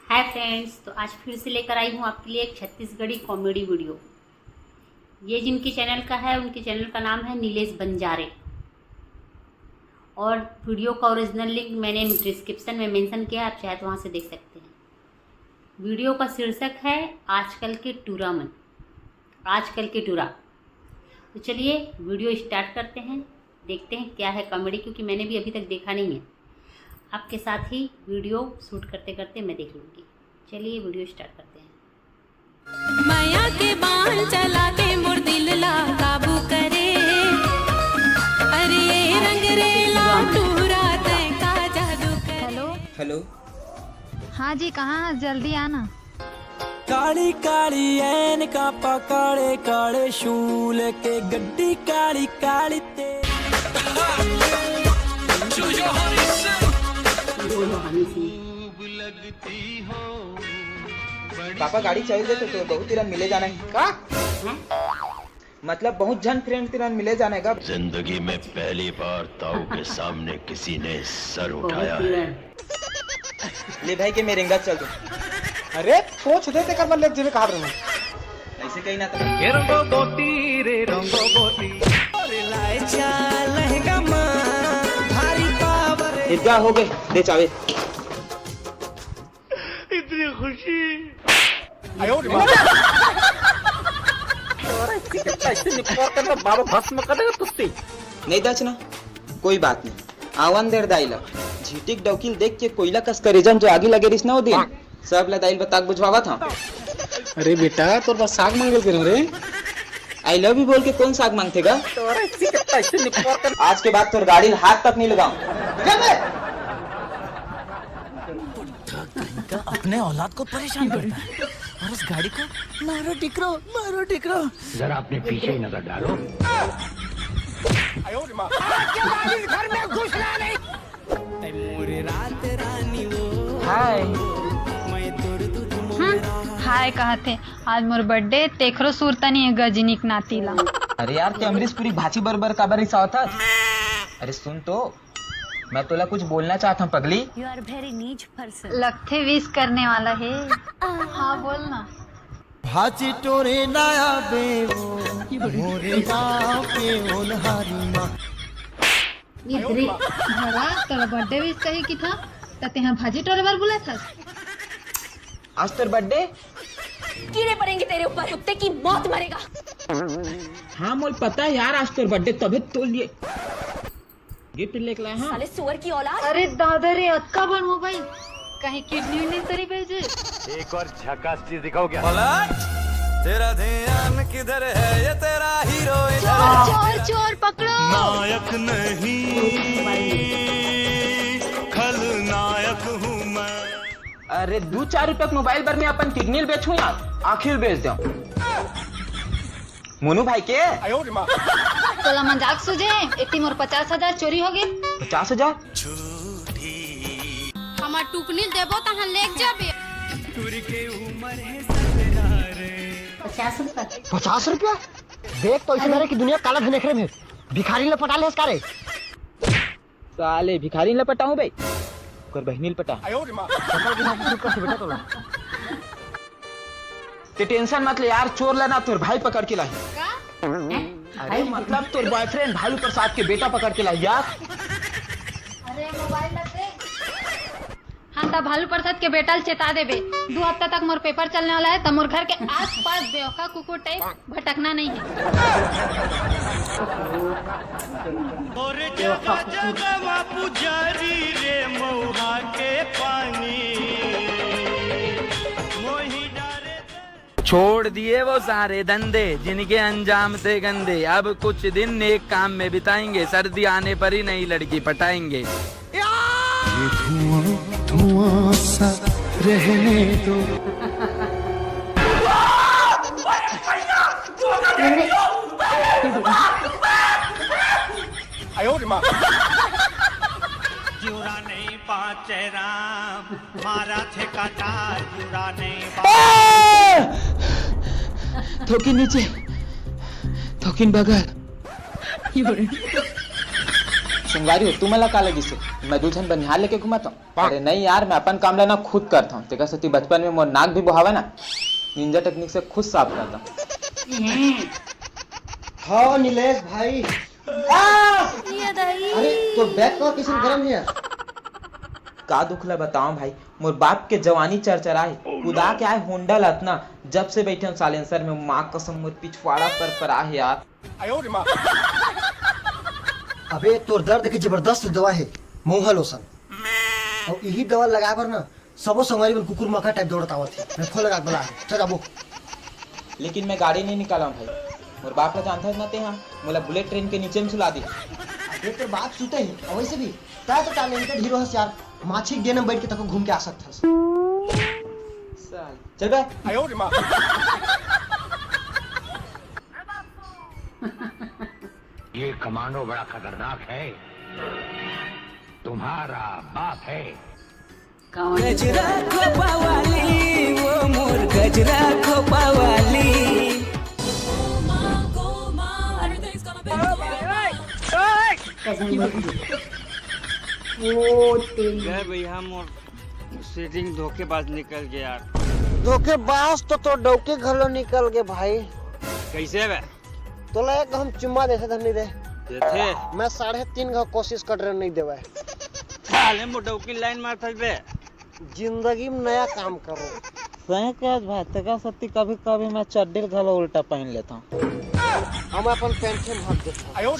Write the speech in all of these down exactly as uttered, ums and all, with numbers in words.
Hi friends, तो आज फिर से लेकर आई हूँ आपके लिए एक छत्तीसगढ़ी कॉमेडी वीडियो। ये जिनके चैनल का है, उनके चैनल का नाम है नीलेश बंजारे। और वीडियो का ओरिजिनल लिंक मैंने डिस्क्रिप्शन में मेंशन किया है, आप चाहे तो वहाँ से देख सकते हैं। वीडियो का शीर्षक है आजकल के टूरा मन, आजकल के टूरा। तो चलिए वीडियो स्टार्ट करते हैं, देखते हैं क्या है कॉमेडी, क्योंकि मैंने भी अभी तक देखा नहीं है। आपके साथ ही वीडियो शूट करते करते मैं देख लूँगी। चलिए वीडियो स्टार्ट करते हैं। माया के बाण चला के मोर दिल ला काबू करे। अरे ये रंग रेला टूरा तय का जादू करे। हेलो। हेलो। हाँ जी, कहाँ है? जल्दी आना। काली काली ऐनका पा काले काले शूल के गड्डी काली काली ते। पापा गाड़ी चल देते तो बहुत तिरन मिले जाना है का? मतलब बहुत झन फ्रेंड तिरन मिले जाने का। जिंदगी में पहली बार ताऊ के सामने किसी ने सर उठाया है। ले भाई के मेरे रंगत चल तू। अरे सोच दे तेकर मन ले जीवे कहात रहूं। ऐसे कहीं ना तो। रंगो गोटी रे रंगो गोटी। अरे लाए चा लहंगा मा भारी पावर। इतना हो गए, दे चावे। इतनी खुशी। आयो रे बाबा। और ऐसे करता, ऐसे निपोर करता, बाबा भस्म कर देगा तुझसे। नहीं दाचना, कोई बात नहीं। आवन देर दाई ला। झिटिक डौकी ल देख के कोयला कस करेजा म जो आगी लगे रिस ना ओ दिन, सब ला दाई ल बताक बुझवावत हंव। अरे बेटा, तोर पास साग मांगे ल गे रहेंव रे। I love you बोल के कोन साग मांगथे गा? तोरा इसी के पैसे निपोर कर। आज के बाद तोर गाड़ी ल हाथ तक नहीं लगाऊं। चल बे। अपने औलाद को परेशान करता है और उस गाड़ी को मारो टिकरो, मारो टिकरो। जरा अपने पीछे ही नजर डालो। हाय। हाँ, हाय कहत हे। आज मोर बर्थडे, तेखरो सुरता नहीं है गजनी के नाती ला। अरे यार, ते अमरीश पुरी भाची बरोबर काबर रिसावत हस? अरे सुन तो, मैं तोला कुछ बोलना चाहत हूँ पगली। You are very नीच person। लगथे विश करने वाला है। हाँ, बोल ना। भाजी टोरे नाया बे वो, मोरे बाप के ओनहारी माँ। ये रे, भला तोला बर्थडे विश कही कि था, त तेहा भाजी टोरे बर बुलाथस। आज तोर बर्थडे? कीड़े पड़ेंगे तेरे ऊपर, कुत्ते की मौत मरेगा। हाँ, मोल पता है यार, आज तोर बर्थडे, तबे तो लिए गिफ्ट लेके लाया हूँ। साले सुअर की औलाद। अरे दादा रे, अतका बड़ मोबाइल, कहीं किडनी विडनी तो नहीं भेजे? एक और झकास चीज दिखाओ क्या? पलट, तेरा ध्यान किधर है? ये तेरा हीरो इधर है। चोर, चोर, चोर, पकड़ो। नायक नहीं, खलनायक हूँ मैं। अरे, दू चार रुपया के मोबाइल बर मैं अपन किडनी ल बेचहूँ यार, आँखी ल बेच देहूँ। मोनू भाई के? तोला मजाक सूझे, एती मोर पचास हजार चोरी हो गे। पचास हजार? हमर टुकनी ल देबो तहाँ लेग जाबे। पचास रुपया। पचास रुपया? देख तो इसे मेरे की दुनिया काला धन एकरे में। भिखारी ने पटा ले इसका रे। साले भिखारी ल पटाऊं बे, ओकर बहिनी ल पटा। सकल बिना कुछ कर से बेटा तोला। ते टेंशन मत ले यार, चोर ला ना तोर भाई पकड़ के लाही। का? हैं? अरे भाई? मतलब तोर बॉयफ्रेंड भालू प्रसाद के बेटा पकड़ के लाही यार। अरे मोबाइल मत दे। हाँ, त भालू प्रसाद के बेटा ल चेता देबे, दू हफ्ता तक मोर पेपर चलने वाला है, त मोर घर के आसपास बेवफा कुकुर टाइप भटकना नहीं है। और जगह जगह मा पुजारी रे मऊहा के पानी, मोही डारे छोड़ दिए वो सारे धंधे जिनके अंजाम थे गंदे। अब कुछ दिन नेक काम में बिताएंगे, सर्दी आने पर ही नई लड़की पटाएंगे। ये धुआं धुआं सा रहने दो। जुड़ा नहीं पाचे राम, मारा थे कटार, जुड़ा नहीं पाचे। थोकिन नीचे, थोकिन बगल। संगवारी हो, तुमन ला का लगिस हे, मैं दू झन बनिहार लेके घूमत हूँ? अरे नहीं यार, मैं अपन काम ला ना खुद करत हूँ, तेकर सेती बचपन में मोर नाक भी बोहावे ना, निंजा टेक्निक से खुद साफ करत हूँ। हाँ नीलेश भाई। आ! अरे तो बैग का किसी गरम है यार। का दुख ला बताओ भाई, मोर बाप के जवानी चरचरा हे। कुदा के आए होंडा ला अतना, जब से बैठे हूँ साइलेंसर में, माँ कसम मोर पिछवाड़ा पर पर आहे यार। अबे तोर दर्द के जबरदस्त दवा हे, महुआ लोशन। अउ इही दवा लगाए बर ना सबो संगवारी मन कुकुर माखा टाइप दौड़त आवत हे। मैं फोन लगा के बला, चल जाबो। लेकिन मैं गाड़ी नहीं निकालूं भाई, मोर बाप ला जानथस ना तेहा, मोला बुलेट ट्रेन के नीचे में सुला दे। अबे तोर बाप सुते हे, अउ वैसे भी तैं तो टैलेंटेड हीरो हस यार, माछी के गेन में बैठ के तको घूम के आ सकथस। साल। चल बे। ये कमांडो बड़ा खतरनाक है, तुम्हारा बाप है। गजरा खोपा वाली, वो मोर गजरा खोपा वाली। कसम। ओ तेरी। गए भैया, मोर सेटिंग धोखेबाज निकल गया यार। धोखेबाज तो तोर डौकी घलो निकल गे भाई। कैसे बे? तोला एक हम चुम्मा देथे धनी दे। देथे? मैं साढ़े तीन घाव कोशिश कर रहे, नहीं देवे। साले मोर डौकी लाइन मारथस बे। जिंदगी में नया काम करो। सही कहत भाई, तेकर सेती कभी-कभी मैं चड्डी घलो उल्टा पहन लेता हूँ। हम अपन पैंटे में हाथ देता हूँ।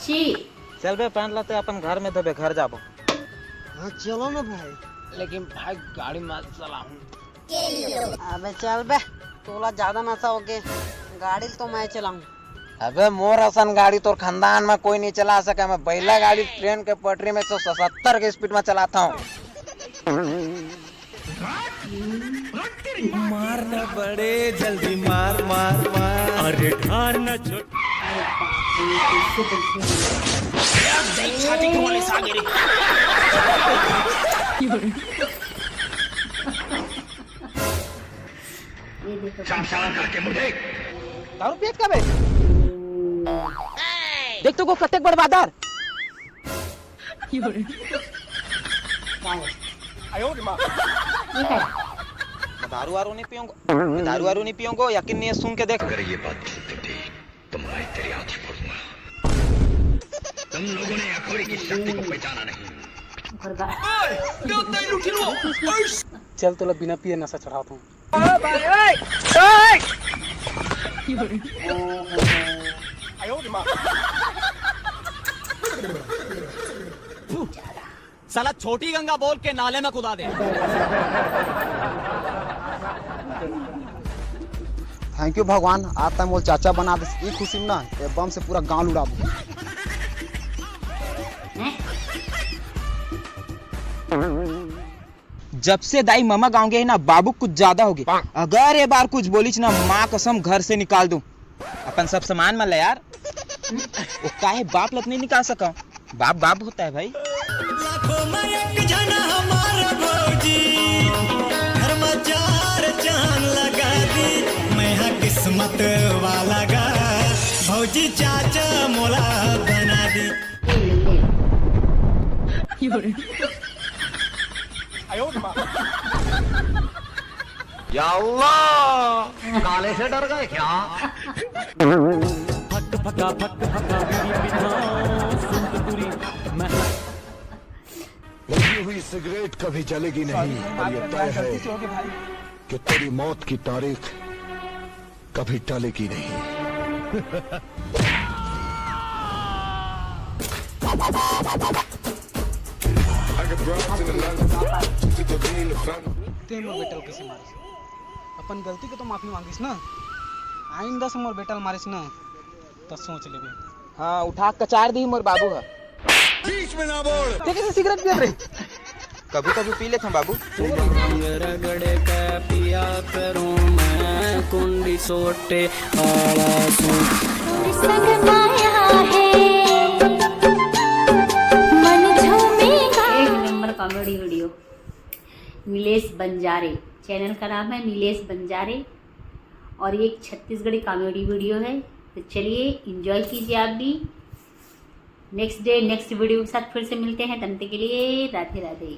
छी। चल बे, पैंट ला ते अपन घर में धोबे, घर जाबो। हाँ, चलो ना भाई। लेकिन भाई, गाड़ी मत चलाऊं। अबे चल बे, तोला ज्यादा नशा हो गे, गाड़ी तो मैं चलाऊं। अबे मोर असन गाड़ी तोर खानदान में कोई नहीं चला सके। मैं बैला गाड़ी ट्रेन के पटरी में एक सौ सत्तर के स्पीड में चलाता हूँ। मार ना बड़े, जल्दी मार, मार, मार। अरे ढार ना छोट। छाती क्यों वाले सागे रे? ये देखो। साफ साफ करके मुझे। दारू पियत का बे? देख तो को कतेक बड़ बादर। ये का? मैं दारू वारू नहीं पीऊंगा, मैं दारू वारू नहीं पीऊंगा, यकीन नहीं है, सुन के देख। अगर ये बात झूठ निकली तो मैं तेरी आंखें फोड़ूंगा। तुम लोगों ने अखोरी की शक्ति को पहचाना नहीं। ओकर बा- चल तोला बिना पिए नशा चढ़ाता हूँ। साला छोटी गंगा बोल के नाले में कुदा दे। थैंक यू भगवान, आज तक मोर चाचा बना दे। ई खुशी में ना, ये बम से पूरा गांव उड़ाबो। जब से दाई ममा गाँव गे हे ना, बाबू कुछ ज्यादा हो गे। अगर ए बार कुछ बोलिच ना, माँ कसम घर से निकाल दूं। अपन सब सामान मन ला यार। वो काहे बाप ला तो नहीं निकाल सका? बाप बाप होता है भाई। लाखों में एक जना हमारा भौजी, घर में चार चांद लगा दी, मैं हा किस्मत वाला गा, भौजी चाचा मोला बना दी। या अल्लाह, काले से डर गए क्या? फक फका फक फका बीड़ी पीता, सुन तो पूरी मैं लगी हुई सिगरेट कभी जलेगी नहीं, और ये तय है कि तेरी मौत की तारीख कभी टलेगी नहीं। ते मोर बेटा ल कइसे मारिस? अपन गलती के तो माफी मांगिस ना, आइंदा से मोर बेटा ल मारिस ना, त सोच लेबे। हाँ, उठा के कचार दी मोर बाबू ह। बीच में ना बोल। ते कइसे सिगरेट पियत रहे? कभी कभी पी लेथंव बाबू। रगड़ के पिया करूं मैं कुंडी सोटे आला सूं। संग माया है, मन झूमेगा। एक नंबर कॉमेडी वीडियो, नीलेश बंजारे। चैनल का नाम है नीलेश बंजारे और ये एक छत्तीसगढ़ी कॉमेडी वीडियो है। तो चलिए, एंजॉय कीजिए आप भी। नेक्स्ट डे नेक्स्ट वीडियो के साथ फिर से मिलते हैं। तब तक के लिए राधे राधे।